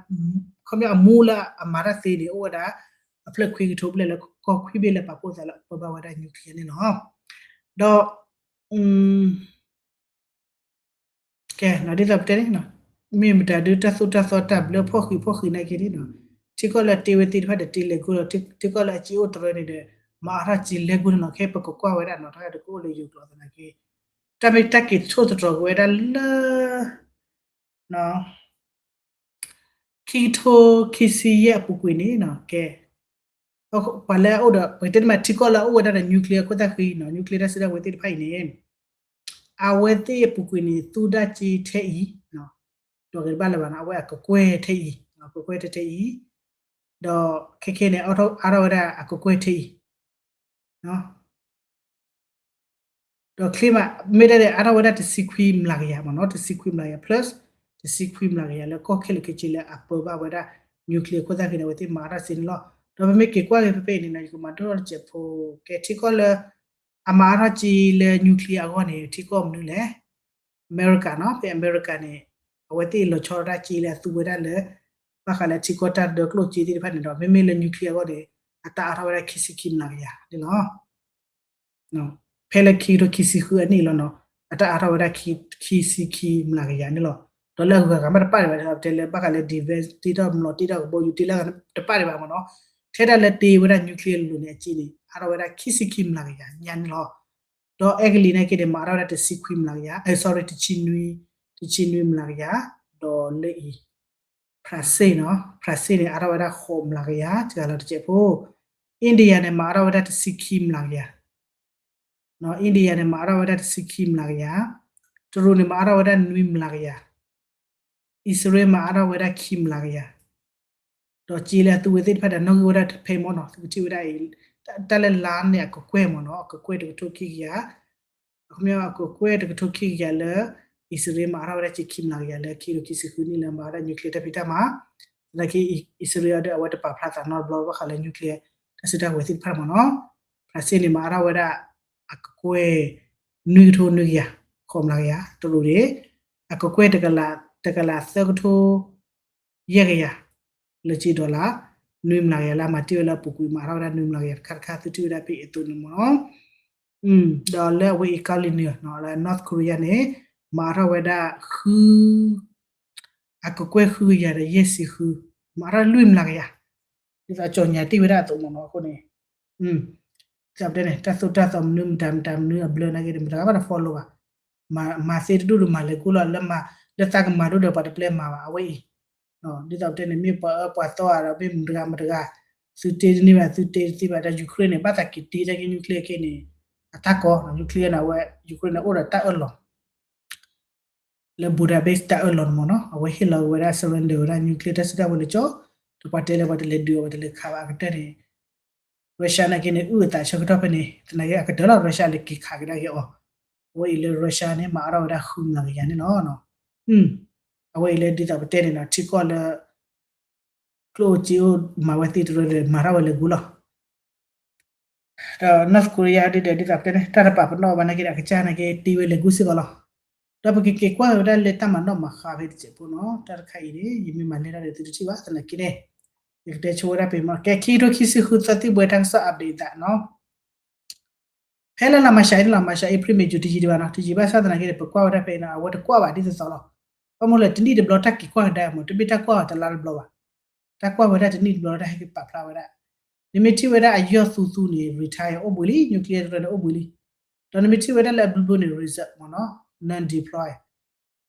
ခီပညီအမူလၢအမၤတၢ်သ့န့ၣ် အိၣ်ဝဲဒၣ် အဖျၢၣ်ခွံကထိဘျဲၣ်လၢကီၢ်ခွံဘ့ၣ်လၢပာ်ဖှိၣ်သးလၢပၢဘၣ်ဝဲဒၣ် nuclear န့ၣ်လီၤ. ဒီး ကဲ ဒ်သိးပတဲန့ၣ် မ့ၢ်မတၤဒုးတၢ်သိၣ်တၢ်သီတၢ်ဘျၢဖီၣ်ဃံးဖီၣ်ဃံးနာ်က့န့ၣ်နီၤ ထံကီၢ်လၢတ့ဝဲသ့ၣ်တဖၣ်ဒီးတ့လဲၤဂိၢ်လီၤ ထံကီၢ်လၢအစ့အိၣ်တရၢန့ၣ်ဒီး မၤအါထီၣ်စ့လဲၤဂိၢ်န့ၣ်လီၤ ခဲပကကွၢ်ဝဲဒၣ်နီၤ တၢ်တကအိၣ်လၢယိၤကျိာ်သနာ်က့ တၢ်မ့ၢ်တၢ်က့ၤဆိၣ်သတြီၤက့ၤဝဲဒၣ်လၢ ခံကထိခံဆံယဲၢ်အပူၤကွံာ်န့ၣ်နီၤ ကဲ ပှၤလၢအအိၣ်ဒီး ပကတဲတမံၤ ထံကီၢ်လၢအအိၣ်ဝဲဒၣ်ဒီး nuclear ခိၣ်သၣ်ဃံနီၤ nuclear တၢ်စုတၢ်ဝဲၤသ့ၣ်တဖၣ်အံၤန့ၣ် အဝဲသ့ၣ်အပူၤကွံာ်န့ၣ် သူဒၣ်စ့ထဲအံၤ ဒီးကဘၣ်လၢၤဘၣ်နီၤ အဝဲအကကွဲၢ်ထဲအံၤ ကကွဲၢ်ထဲထဲအံၤ ဒီးခဲခဲန့ၣ် အါထီၣ်ဝဲဒၣ်အကကွဲၢ်ထဲအံၤ ဒီးချ့မး မ့ၢ်ဒၣ်န့ၣ် အါထီၣ်ဝဲဒၣ်တဆံခွံမျးကယၤမ့ၢ်နီၤ တဆံခွံမျးကယၤ plus တဆံခွံမျးကယၤလၢကီၢ်ခဲလၢာ်ခဲဆ့လၢအပၢဘၣ်ဝဲဒၣ် nuclear ခိၣ်သၣ်ဃံန့ၣ် အဝဲသ့ၣ်မၤအါထီၣ်စ့န့ၣ်လီၤ. ဒီးပမ့ၢ်က့ၤကွၢ်က့ၤဖဲဖဲအံၤန့ၣ်နီၤ ယကမၤဒိၣ်ထီၣ်တစဲးဖိ ကဲထံကီၢ်လၢ အမၤအါထီၣ်စ့လၢ nuclear အဂီၢ်န့ၣ် ထံကီၢ်မနုၤလဲၣ် အမဲရကၤနီၤ ဖဲအမဲရကၤန့ၣ် အဝဲသ့ၣ်လီၤဆီဒၣ်စ့လၢအသူဝဲဒၣ်လၢ ဘၣ်ဃးလၢထံကီၢ်တၢ်ဒၢကျိၣ်စ့သ့ၣ်တဖၣ်န့ၣ်ဒီး မ့မ့ၢ်လၢ nuclear အဂီၢ်န့ၣ် အတၢ်အါထီၣ်ဝဲဒၣ်ခံဆံခံမျးကယၤန့ၣ်လီၤ. ဖဲလၢခံကထိခံဆံဃုအနံၣ်လီၤနီၤ အတၢ်အါထီၣ်ဝဲဒၣ် ခံဆံခံမျးကယၤန့ၣ်လီၤ. ဒီးလၢအဂၤဂၤမ့ၢ်တပာ်ဒံးဘၣ် တဲလၢဘၣ်ဃးလၢ defense တ့ထီၣ်မျိာ်တ့ထီၣ်ကဘီယူၤတ့ထီၣ်တပာ်ဒံးဘၣ်မ့ၢ်နီၤ ထဲဒၣ်လၢတ့ဝဲဒၣ် nuclear လိၤန့ၣ်အစ့န့ၣ် အါထီၣ်ဝဲဒၣ်ခံဆံခံမျးကယၤညါန့ၣ်လီၤ. ဒီးအဲကလံးနာ်က့န့ၣ် မၤအါထီၣ်ဝဲဒၣ်တဆံခွံမျးကယၤ sorry တဆံနွံ တဆံနွံမျးကယၤ ဒီးလၢအံၤ ဖရၣ်စ့ၣ်နီၤ, ဖရၣ်စ့ၣ်န့ၣ် အါထီၣ်ဝဲဒၣ်ဃိးမျးကယၤ စှၤလီၤတစဲးဖိ, အ့ဒံယါန့ၣ် မၤအါထီၣ်ဝဲဒၣ်တဆံခံမျးကယၤ, အ့ဒံယါန့ၣ် မၤအါထီၣ်ဝဲဒၣ်တဆံခံမျးကယၤ, တရူးန့ၣ် မၤအါထီၣ်ဝဲဒၣ်နွံမျးကယၤ, အံၣ်စရ့လး မၤအါထီၣ်ဝဲဒၣ်ခံမျးကယၤ, ဒီးစ့လၢအသူဝဲသ့ၣ်တဖၣ်ဒီး နီၣ်ဂံၢ်ဝဲဒၣ်တဖဲမ့ၢ်နီၤ, သုကထံၣ်ဝဲဒၣ်အံၤ တၢ်လၢလါန့ၣ် အကကွဲၢ်မ့ၢ်နီၤ, အကကွဲၢ်တကထိခံကယၤ, အခီပညီအကကွဲၢ်တကထိခံကယၤလၢ အံၣ်စရ့လး မၤအါထီၣ်ဝဲဒၣ်တဆံခံမျးကယၤလၢခံကထိခံဆံဃုနံၣ်လၢမၤဝဲဒၣ် nuclear တၢ်ဖံးတၢ်မၤ, သနာ်က့ အံၣ်စရ့လးဒီး အဝဲတပာ်ဖျါသးနီတဘျီဘၣ်ဃးလၢ nuclear တၢ်စုတၢ်ဝဲၤသ့ၣ်တဖၣ်မ့ၢ်နီၤ, ဖရၣ်စ့ၣ်န့ၣ် မၤအါထီၣ်ဝဲဒၣ်အကကွဲၢ် နွံကထိနွံကယၤ ဃိးမျးကယၤ, တရူးန့ၣ် အကကွဲၢ် တကလးသၢကထိ ယဲၢ်ကယၤ လၢကၠ့ dollar နွံမျးကယၤလၢအမၤတ့ၢ်ဝဲလၢအပူၤကွံာ် မၤအါထီၣ်ဝဲဒၣ်နွံမျးကယၤတခါတခါ သုထံၣ်ဝဲဒၣ်ဖဲအံၤအသိးန့ၣ်မ့ၢ်နီၤ, ဒီးလၢအဝဲအံၤကီၢ်လံၤနုာ် လၢ North Korea န့ၣ် မၤအါထီၣ်ဝဲဒၣ်ဃု အကကွဲၢ်ဃုကယၤဒီးယဲၢ်ဆံဃု, မၤအါထီၣ်လွံၢ်မျးကယၤ, ဒ်သိးကၠီညါတ့ၢ်ဝဲဒၣ်အသိးမ့ၢ်နီၤ, အဃိန့ၣ် ဒ်သိးပတဲန့ၣ် တၢ်သိၣ်တၢ်သီမနုၤမတၤမတၤမနုၤအဘျၢနာ်က့ဒီး မတၤဂၤဘၣ်တ follow ဘၣ်, မၤသ့တဒူၣ်ဒီးမၤလဲၤကိၢ်လီၤ လၢမၤ လၢသးကမၤဒိၣ်ဒီးပှၤတပျဲမၤဘၣ် အဝဲအံၤ, ဒ်သိးပတဲန့ၣ် မ့ၢ်ပှၤအၢပှၤသီဧါဒီး မ့ၢ်မတၤဂၤမတၤဂၤ, သုတ့တန့ၢ်ဘၣ် သုတ့တသ့ဘၣ်ဒီး Ukraine န့ၣ် ဘၣ်သးက့ၤတ့တၢ်က့ nuclear က့န့ၣ် အတၢ်ကီ nuclear န့ၣ် အဝဲ Ukraine န့ၣ် အိၣ်ဒီးတၢ်အၢၣ်လီၤ လၢ Budapest တၢ်အၢၣ်လီၤန့ၣ်မ့ၢ်နီၤ, အဝဲဟ့ၣ်လီၤဝဲဒၣ် surrender ဝဲဒၣ် nuclear တၢ်စုတၢ်ဝဲၤလၢကၠီ, ဒီးပှၤတဲလၢပှၤတလဲၤဒုးအီၤ ပှၤတလဲၤခးဘၣ်အကတၢၢ်န့ၣ် Russia နာ်က့န့ၣ် အုၣ်အသးဆၢကတီၢ်ဖဲန့ၣ် သနာ်က့အကတၢၢ်လီၤ Russia လဲၤက့ၤခးကဒါက့ၤအီၤ, အဝဲအံၤလၢ Russia န့ၣ် မၤအါထီၣ်ဝဲဒၣ်ဃုမျးကယၤန့ၣ်လီၤ, အဝဲအံၤလၢဒ်သိးပတဲန့ၣ်နီၤ ထံကီၢ်လၢ ကျိၣ်အိၣ်စ့အိၣ်မၤဝဲသ့တရၢဒီး မၤထီၣ်ဝဲလဲၤကူလီၤ ဒီး North Korea ဒ်ဒီး ဒ်သိးပတဲန့ၣ် တၢ်တပာ်ပနီၣ်ဘၣ်နာ်က့ဒီး အကစၢ်နာ်က့တ့ဝဲလဲၤကူစ့ၢ်ကီးလီၤ. ဒီးပကက့ၤကွၢ်က့ၤဝဲဒၣ်လၢတၢ်မၤနီၣ်မၤဃါဖဲတစဲးဖိနီၤ, တၢ်တခါအံၤန့ၣ် ယမ့ၢ်မၤလဲၢ်တၢ်ဒီးသုတထံၣ်ဘၣ်သနာ်က့န့ၣ်, ယကတဲဆိဝဲဒၣ်ပ့ၤမ့ၢ် ကဲ ခံကထိခံဆံဃုသၢသံၣ်ဘှဲတၢ်ကစီၣ် update သးနီၤ ဖဲလၢလါမၤရှးအံၤန့ၣ်လီၤ, မၤရှး April May June တယံာ်ဒံးဘၣ်နီၤ, တယံာ်ဘၣ်ဆၣ်သနာ်က့န့ၣ် ပကွၢ်ဝဲဒၣ်ဖဲအံၤနီၤ အဝဲတကွၢ်ဘၣ်ဒ်သိးသိးလီၤ. ဘၣ်မနုၤလဲၣ် တနံၣ်တဘျီတၢ်က့ၤကွၢ်ကဒါမ့ၢ် တမ့ၢ်တၢ်ကွၢ်အီၤတလါတဘျီဘၣ်. တၢ်ကွၢ်ဝဲဒၣ်တနံၣ်တဘျီတၢ်ဟဲက့ၤပာ်ဖျါဝဲဒၣ်. နမ့ၢ်ထံၣ်ဝဲဒၣ်အယီၢ်သူသူန့ၣ် retire အိၣ်ဘှံးလံ nuclear တရၢန့ၣ်အိၣ်ဘှံးလံ. ဒီးနမ့ၢ်ထံၣ်ဝဲဒၣ်လၢအဘျုးဘျုးန့ၣ် reserve မ့ၢ်နီၤ non-deploy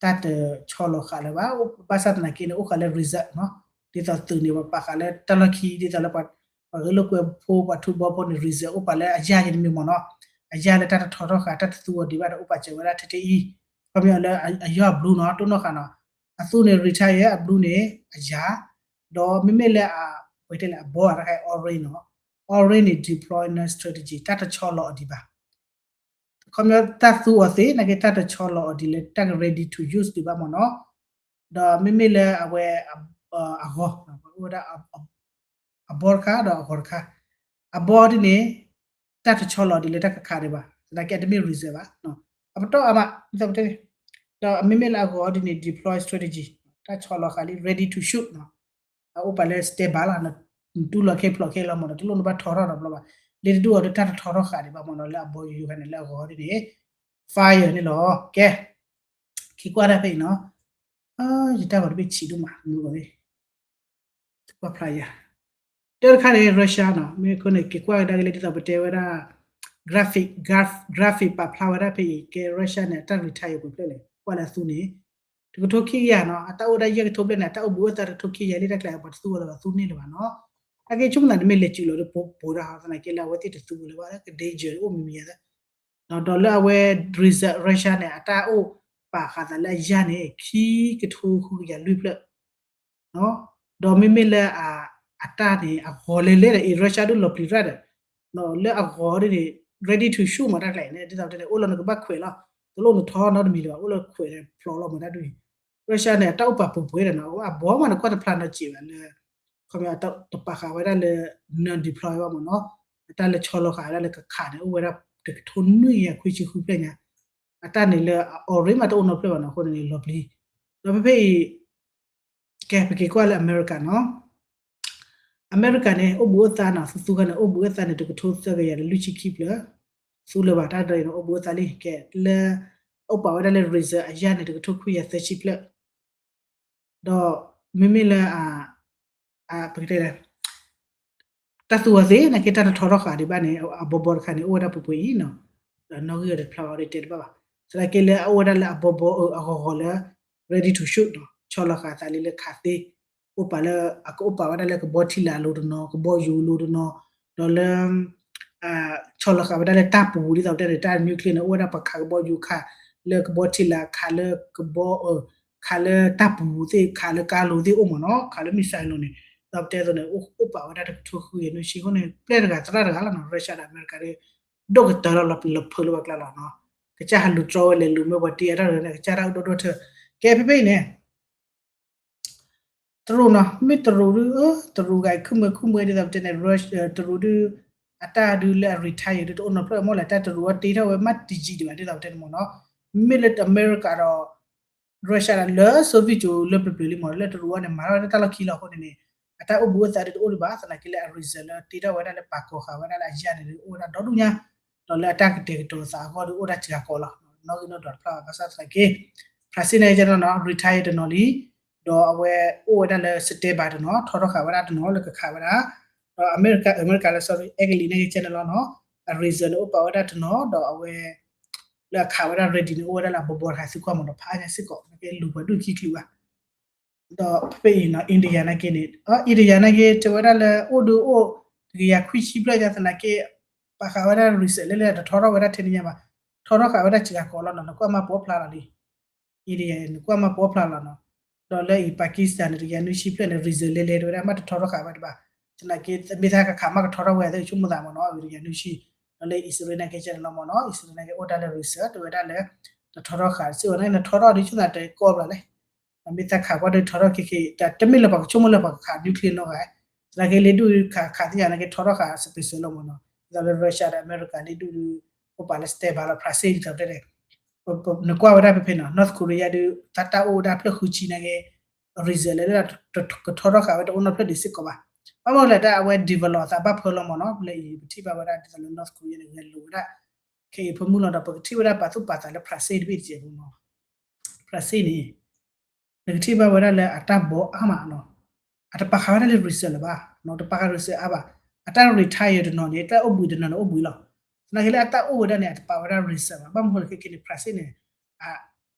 တၢ်တဆီလီၤဃာ်လၢၤဘၣ်. ဘၣ်ဆၣ်သနာ်က့န့ၣ် အိၣ်ဃာ်လၢ reserve နီၤ, ဒ်သိးသုးန့ၣ် ပှၤပာ်ဃာ်လၢတၢ်လီၢ်ခံ ဒ်သိးလၢ ပှၤဂဲၤလိာ်ကွဲဖိ ပှၤထူဘီဖိန့ၣ် reserve အိၣ်ပာ်လၢအယၢ်ယဲန့ၣ်မ့ၢ်မ့ၢ်နီၤ, အယၢ်လၢတၢ်တထီထီၣ်ဃာ် တၢ်တသူအီၤဒံးဘၣ်ဒီး အိၣ်ပာ်စၢၤဝဲဒၣ်ထဲထဲအံၤ, ခီပညီလၢအယီၢ်အဘျုးနီၤ တိၢ်နီၣ်ဃာ်နီၤ, အသူန့ၣ် retire အဘျုးန့ၣ် အယၢ်, ဒီးမ့မ့ၢ်လၢအ ပတဲလဲၣ် အဘီ orange နီၤ, orange န့ၣ် deployment strategy တၢ်တဆီလီၤအီၤဒံးဘၣ် ခီပညီတၢ်သူအီၤသ့ နာ်က့တၢ်တဆီလီၤအီၤဒ်လဲၣ် တၢ်က ready to use ဒံးဘၣ်မ့ၢ်နီၤ, ဒီးမ့မ့ၢ်လၢအဝဲ အဂီၤ အိၣ်ဝဲဒၣ် အဘီတခါဒီးအဂီၤတခါ, အဘီဒ်န့ၣ် တၢ်တဆီလီၤဒ်လဲၣ် တၢ်ကခးဒံးဘၣ် သနာ်က့အတမ့ၢ် reserve ဘၣ်, အပတီၢ်အါမး ဒ်သိးပတဲန့ၣ်, ဒီးမ့မ့ၢ်လၢအဂီၤဒ်န့ၣ် deploy strategy တၢ်ဆီလီၤဃာ်လံ ready to shoot အအိၣ်ပာ်လၢ standby လီၤ, နတူၢ်လီၤခဲဖျိးခဲလီၤမ့ၢ်ဒီး တလိၣ်နဘၣ်ထီထီၣ်ဒီးဘျီဘၣ်, လၢတဒူၣ်အီၤဒီးတၢ်တထီထီၣ်ဃာ်ဒံးဘၣ်မ့ၢ်နီၤ လၢအဘီယူၤယူၤခါန့ၣ် လၢအဂီၤဒ်န့ၣ် fire န့ၣ်လီၤ. ကဲ က့ၤကွၢ်တၢ်ဖဲအံၤနီၤ, ယတၢ်ဂီၤတဘ့ၣ်ဆံးဒိၣ်မး မုၢ်ဂီၤန့ၣ် ကွၢ်ဖျါယၤ, တၢ်တခါန့ၣ် Russia နီၤ မ့ၢ်အဃိန့ၣ် က့ၤကွၢ်ကဒါက့ၤလၢဒ်သိးပတဲဝဲဒၣ် graphic, graph, graphic ပာ်ဖျါဝဲဒၣ်ဖဲအံၤ ကဲ Russia န့ၣ် အတၢ် retire ပှဲၤဖျၢၣ်လဲၣ် ကွၢ်လၢအသူန့ၣ် တကထိခံကယၤနီၤ အတၢ်အိၣ်ဒၣ်ယဲၢ်ကထိဘျဲၣ်န့ၣ် အတၢ်အိၣ်ဘှံးအိၣ်သါတကထိခံကယၤလံ တၢ်ကျဲၤပှၤတသူဝဲလၢၤဘၣ် သူန့ၢ်လၢၤဘၣ်နီၤ, အက့ဆိကမိၣ်သးတမ့ၢ်လဲၤစုၤလီၤဒီးပိာ်ပိာ်တၢ်ဟီ သနာ်က့လၢအဝဲသ့ၣ်တသူဝဲလၢၤဘၣ် က danger အိၣ်မံၤမံၤယၤသၢ ဒီးလၢအဝဲ reserve Russia န့ၣ် အတၢ်အိၣ်ပာ်ဃာ်သးလၢအယၢ်န့ၣ် ခံကထိဃုကယၤလွံၢ်ဖျၢၣ်, ဒီးမ့မ့ၢ်လၢ အတၢ်န့ၣ် အဂီၤလဲၤလဲၤဒီး အံၤ Russia ဒုးလီၤပျံၤရၣ်ဒီး လၢအဂီၤဒ်န့ၣ် ready to shoot မ့ၢ်တၢ်ကျဲၤန့ၣ် ဒ်သိးပတဲန့ၣ် အိၣ်လၢနကဘၣ်ခွဲးလီၤ, တလိၣ်နထီနီတမံၤလၢၤဘၣ် အိၣ်လၢခွဲးဖျိးလီၤမ့ၢ်တၢ်ဒ်အံၤ, Russia န့ၣ် အတၢ်အိၣ်ပာ်ပှဲၤပှဲၤဒီးနီၤ အဝဲအဘီမးနကွၢ်တဖျါနီတစဲးဘၣ်လၢ ခီပညီတပာ်ဃာ်ဝဲဒၣ်လၢ non-deploy ဘၣ်မ့ၢ်နီၤ, အတၢ်လၢဆီလီၤဃာ်ဝဲဒၣ်လၢကခးန့ၣ် အိၣ်ဝဲဒၣ်တကထိနွံကယၤခွံဆံဃုဖျၢၣ်ညါ, အတၢ်န့ၣ်လၢအ orange မးတအိၣ်နီတဖျၢၣ်ဘၣ်နီၤ အဃိန့ၣ်န့ၣ် လီၤပျံၤ, ဒီးဖဲဖဲအံၤ ကဲ ပက့ၤကွၢ်လၢအမဲရကၤနီၤ, အမဲရကၤန့ၣ် အိၣ်ဘှံးအိၣ်သါနီၤ သူသူခါန့ၣ် အိၣ်ဘှံးအိၣ်သါန့ၣ် တကထိသၢကယၤဒီးလွံၢ်ဆံခံဖျၢၣ်, သူလၢၤဘၣ်တၢ်ဒ်အံၤန့ၣ် အိၣ်ဘှံးအိၣ်သါလံ, ကဲ လၢ အိၣ်ပာ်ဝဲဒၣ်လၢ reserve အယၢ်န့ၣ် တကထိခွံကယၤသၢဆံဖျၢၣ်, ဒီးမ့မ့ၢ်လၢ ပကတဲလဲၣ် တၢ်သူအီၤသ့ နာ်က့တၢ်တထီထီၣ်ဃာ်ဒံးဘၣ်န့ၣ် အဘီဘီတခါန့ၣ် အိၣ်ဝဲဒၣ်ပှဲၤပှဲၤအံၤနီၤ, ဒီးနီၣ်ဂံၢ်အီၤတဖျါဘၣ်အီၤဒီးတဲတဘၣ်ဘၣ်, သနာ်က့လၢအအိၣ်ဝဲဒၣ်လၢအဘီဘီအဂီၤဂီၤလၢ ready to shoot နီၤ, ဆီလီၤဃာ်သးလံလၢခးသ့ အိၣ်ပာ်လၢ အကအိၣ်ပာ်ဝဲဒၣ်လၢကဘီထံလာ်အလိၤတနီၤ ကဘီယူၤအလိၤတနီၤ ဒီးလၢ ဆီလီၤဃာ်ဝဲဒၣ်လၢတၢ်ပူၤဒ်သိးပတဲန့ၣ် တၢ် nuclear န့ၣ် အိၣ်ဝဲဒၣ်ပှၤခးကဘီယူၤခး လၢကဘီထံလာ်ခးလၢကဘီ ခးလၢတၢ်ပူၤသ့ၣ် ခးလၢကါလိၤသ့ၣ်အိၣ်မ့ၢ်နီၤ ခးလၢ missile အလိၤန့ၣ် ဒီးပတဲသိးန့ၣ် အိၣ်ပာ်ဝဲဒၣ်တကထိဃုကယၤနွံဆံအဃိန့ၣ် ပျဲၢ်တဂၤသရၣ်တဂၤလီၤနီၤ Russia ဒီးအမဲရကၤဒီး ဒိၣ်ကတၢၢ်လီၤလီၤဖျၢၣ်လၢပှၤကျါလီၤနီၤ ကစၢ်ဟးလူၤတြီဝဲလဲၤလူၤမ့ၢ်ပှၤတ့အတၢ်တဂၤန့ၣ် ကစၢ်တၢ်အိၣ်ဒိၣ်ဒိၣ်ထၢ ကဲဖဲဖဲအံၤန့ၣ် တရူးနီၤ မ့ၢ်တရူးဒုး တရူးဂၤအံၤ ခုမွဲခုမွဲဒ်သိးပတဲန့ၣ် တရူးဒုး အတၢ်ဒုးလၢအ retire ဒုးတအိၣ်နီတဖျၢၣ်မ့ၢ်လဲၣ် တၢ်တရူးအီၤတ့ထီၣ်ဝဲမ့ၢ်တယံာ်ဒံးဘၣ်ဒ်သိးပတဲန့ၣ်မ့ၢ်နီၤ မ့မ့ၢ်လၢအမဲရကၤဒီး Russia ဒီးလၢ Soviet ကၠိလၢပျၢၤပျၢၤလံမ့ၢ် လၢတရူးအီၤန့ၣ် မၤထီၣ်ဝဲဒၣ်တၢ်လီၢ်ခံလီၤအဃိန့ၣ်န့ၣ် အတၢ်အိၣ်ဘှံးအိၣ်သါဒုးတအိၣ်ဒံးဘၣ် သနာ်က့လၢအ reserve လၢတ့ထီၣ်ဝဲဒၣ်လၢပာ်ကီၤဃာ်ဝဲဒၣ်လၢအယၢ်န့ၣ်ဒုး အိၣ်ဝဲဒၣ်ဒီဒူၣ်ညါ ဒီးလၢအတၢ်ကတဲာ်ကတီၤသးအဂီၢ်ဒုးအိၣ်ဒၣ်စှၤကီးလီၤ နီၣ်ဂံၢ်နီၣ်ဒွးတဖျါဘၣ် ဘၣ်ဆၣ်သနာ်က့ France န့ၣ်ကဲနီၤနီၤ retire တနီၤလံ ဒီးအဝဲအိၣ်ဝဲဒၣ်လၢ standby တနီၤ ထီထီၣ်ဃာ်ဝဲဒၣ်တနီၤလၢကခးဝဲဒၣ် ဒီးအမဲရကၤ အမဲရကၤလၢ sorry အဲကလံးန့ၣ်ကဲနီၤလီၤနီၤ အ reserve န့ၣ် အိၣ်ပာ်ဝဲဒၣ်တနီၤ ဒီးအဝဲ လၢအခးဝဲဒၣ် ready န့ၣ် အိၣ်ဝဲဒၣ်လၢအဘီဘီတခါသံကွၢ်မ့ၢ်နီၤ ဖးအါညါစ့ၢ်ကီး နကဲလူၤပှၤဒူၣ်ခံချုးဘၣ် ဒီးဖဲဖဲအံၤနီၤ India နာ်က့န့ၣ် India နာ်က့ တဲဝဲဒၣ်လၢအိၣ်ဒုးအိၣ် တကယၤခွံဆံဖျၢၣ်ညါသနာ်က့ ပာ်ဃာ်ဝဲဒၣ် reserve လဲလဲ တထီထီၣ်ဝဲဒၣ်ထဲန့ၣ်ညါဘၣ် ထီထီၣ်ဃာ်ဝဲဒၣ်စှၤကီးလီၤနီၤ နကွၢ်မးပိာ်ဖျါလီၤလံ India နကွၢ်မးပိာ်ဖျါလီၤနီၤ ဒီးလၢအံၤ Pakistan န့ၣ် တကယၤနွံဆံဖျၢၣ်န့ၣ် reserve လဲလဲ တဲဝဲဒၣ်မ့ၢ်တထီထီၣ်ဃာ်ဝဲဒံးဘၣ် သနာ်က့ မ့ၢ်သးကခးမ့ၢ်ကထီထီၣ်ဝဲသ့ၣ်ဆိကမိၣ်သးမ့ၢ်နီၤ တကယၤနွံဆံ ဒီးလၢ Israel နာ်က့ ကဲနီၤလီၤမ့ၢ်နီၤ Israel နာ်က့ အိၣ်တၢ်လၢ reserve တဲဝဲဒၣ်လၢ တထီထီၣ်ဃာ် စ့ၢ်ကီးန့ၣ် နထီထီၣ်ဒ်ဆိသးတဲကီၢ်ဘျီလဲၣ် မ့ၢ်သးခးကွၢ်ဒုးထီထီၣ်ခဲခဲ တမ့ၢ်လၢပှၤကဆိကမိၣ်လၢပှၤကခး nuclear နီတဂၤ သနာ်က့လၢဒုးခးခးသ့ၣ်ညါနာ်က့ထီထီၣ်ဃာ် special လီၤမ့ၢ်နီၤ ဒ်သိးလၢ Russia ဒီးအမဲရကၤလၢဒုးဒုး အိၣ်ပာ်လၢ standby လီၤ France ဒ်သိးတဲန့ၣ် နကွၢ်ဝဲဒၣ်ဖဲဖဲနီၤ North Korea ဒုး တၢ်တၢ်အိၣ်ဝဲဒၣ်ဖျၢၣ်ဃုဆံနာ်က့ reserve လဲလဲ ကထီထီၣ်ဃာ်ဝဲတအိၣ်နီတဖျၢၣ်ဒံးစ့ၢ်ကီးဘၣ် ဘၣ်မနုၤလဲၣ် တၢ်အဝဲ develop အသးဘၣ်ဖၢလီၤမ့ၢ်နီၤ လၢအံၤပထံၣ်ဘၣ်ဝဲဒၣ်ဒ်သိးလၢ North Korea န့ၣ် ဂဲၤလိာ်ဝဲဒၣ် ခဲအံၤဖိမုၣ်လီၤဒီး ပကထံၣ်ဝဲဒၣ်ပာ်သူၣ်ပာ်သးလၢ France တဘ့ၣ်တစဲးဖိမ့ၢ်နီၤ France န့ၣ် နကထံၣ်ဘၣ်ဝဲဒၣ်လၢအတၢ်ဘီအါမးနီၤ အတပာ်ဃာ်ဝဲဒၣ်လၢ reserve လၢၤဘၣ် တပာ်ဃာ် reserve အါဘၣ် အတၢ် retire တနီၤန့ၣ် တၢ်အိၣ်ဘှံးတနီၤန့ၣ်အိၣ်ဘှံးလီၤ သနာ်က့လၢအတၢ်အိၣ်ဝဲဒၣ်န့ၣ် အတပာ်ဝဲဒၣ် reserve ဘၣ် ဘၣ်မနုၤဃိလဲၣ်ခဲက့န့ၣ် France န့ၣ်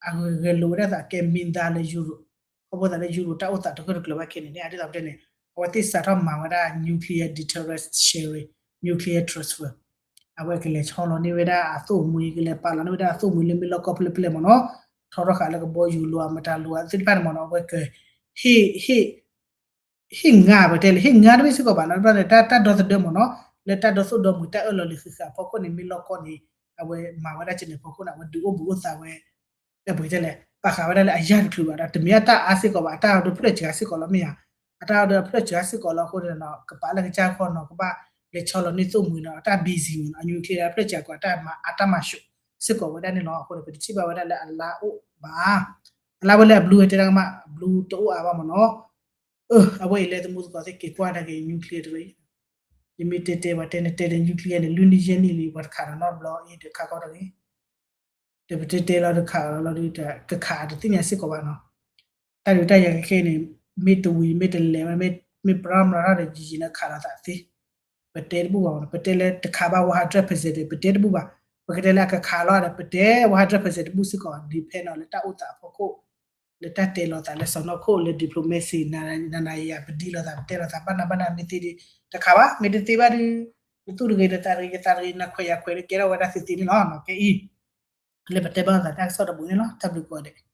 အဂဲၤလိာ်ဝဲဒၣ်သးကဲမံသါလၢ Europe ခီဖျိသးလၢ Europe တၢ်အိၣ်သးတဂၢၢ်တကျၢၤဘၣ်ခဲန့ၣ်န့ၣ် ဒ်သိးပတဲန့ၣ် အဝဲသ့ၣ်စးထီၣ်မၤဝဲဒၣ် nuclear deterrence sharing nuclear transfer အဝဲကလဲၤဆီလီၤန့ၢ်ဝဲဒၣ်အသိၣ်မှံၤကလဲၤပာ်လီၤန့ၢ်ဝဲဒၣ်အသိၣ်မှံၤလၢမ့ၢ်လီၢ်ကီၢ်ဖဲလဲၣ်ဖဲလဲၣ်မ့ၢ်နီၤ ထီထီၣ်ဃာ်လၢကဘီယူၤလိၤအမတၤလိၤအသ့ၣ်တဖၣ်န့ၣ်မ့ၢ်နီၤ အဝဲက ဟ့ၣ် ဟ့ၣ် ဟ့ၣ်ငါပတဲလၢ ဟ့ၣ်ငါတမ့ၢ်စ့ၢ်ကီးဘၣ်နီၤ တၢ်ဒီသဒၢမ့ၢ်နီၤ လၢတၢ်ဒီသိၣ်ဒီမှံၤတၢ်အၢၣ်လီၤလံၤဃံးဃာ်အဖီခိၣ်န့ၣ် မ့ၢ်လီၢ်ကီၢ်န့ၣ် အဝဲမၤဝဲဒၣ်ကဲန့ၣ်အဖီခိၣ်န့ၣ် အဝဲဒုးအိၣ်ဘှံးအိၣ်သါဝဲ ပကတဲလဲၣ် ပာ်ဃာ်ဝဲဒၣ်လၢအယၢ်တချုးဘၣ်ဒီး တမ့ၢ်အတၢ်အါစ့ၢ်ကီးဘၣ် အတၢ်အီၤဒီးဖျၢၣ်စှၤစ့ၢ်ကီးလီၤမ့ၢ်ဧါ အတၢ်အီၤဒီးဖျၢၣ်စှၤစ့ၢ်ကီးလီၤအဃိန့ၣ်ဒီး ကပာ်လၢကစၢ်ခီနီၤ ကဘၣ်လဲၤဆီလီၤန့ၢ်သိၣ်မှံၤနီၤ အတၢ် busy မ့ၢ်နီၤ အ nuclear ဒီးဖျၢၣ်စှၤကွၢ် အတၢ်မၤရှုံးစ့ၢ်ကီးဝဲဒၣ်န့ၣ်လီၤ အဃိန့ၣ် ပတထံၣ်ဘၣ်ဝဲဒၣ်လၢအလါအိၣ်ဘၣ် အလါဝဲလၢအဘျုးဝဲတဲတၢ်ကမၣ် အဘျုးတအိၣ်အါဘၣ်မ့ၢ်နီၤ အဝဲအံၤလၢသမူသကိးသ့ၣ်က့ၤကွၢ်တၢ်က့ၤ nuclear တရံး ယမ့ၢ်တဲတဲပှၤတဲန့ၣ်တဲဒီး nuclear န့ၣ် လွံၢ်နံၣ်ယဲၢ်နံၣ်လံ ပှၤတခးဒီးနီတဘျီအံၤဒီးခးကီတဂ့ၤ ဒီးပတဲတဲလီၤတခးလီၤလီၤဒုး တခးတသ့ၣ်ညါစ့ၢ်ကီးဘၣ်နီၤ တၢ်ဒုးတၢ်ယၤခဲခဲန့ၣ် မ့ၢ်တဝံၤမ့ၢ်တလဲၤ မ့ၢ်ပြၢမရၤထီၣ်ဒီးယံာ်ယံာ်လၢခးလီၤသးသ့ ပတဲတဘူၣ်ဘၣ်မ့ၢ်နီၤ ပတဲလၢတခးဘၣ် one hundred percent ဒီး ပတဲတဘူၣ်ဘၣ် ပကတဲလၢအကခးလီၤဒီး ပတဲ one hundred percent တဘူၣ်စ့ၢ်ကီး depend on လၢတၢ်အိၣ်သးအဖီခိၣ် လၢတၢ်တဲလီၤသးလၢစီၢ်နီၤခိၣ်လၢ diplomacy နၤနၤယၤယၤ ပဒံးလိာ်သး ပတဲလိာ်သး ဘၣ်နၤဘၣ်နၤမ့ၢ်သ့ဒီး တခးဘၣ် မ့ၢ်တသ့ဘၣ်ဒီး နသူၣ်တဂ့ၤ နသးတဂ့ၤ ယသးတဂ့ၤ နခွဲးယၤခွဲးဒီး ကဲထီၣ်ဝဲဒၣ်သ့သ့န့ၣ်လီၤ. ခဲအံၤ လၢပတဲဘၣ်သးတၢ်ကစီၣ်တဘိန့ၣ်လီၤ. တၢ်ဘျုးကိးဂၤဒဲး.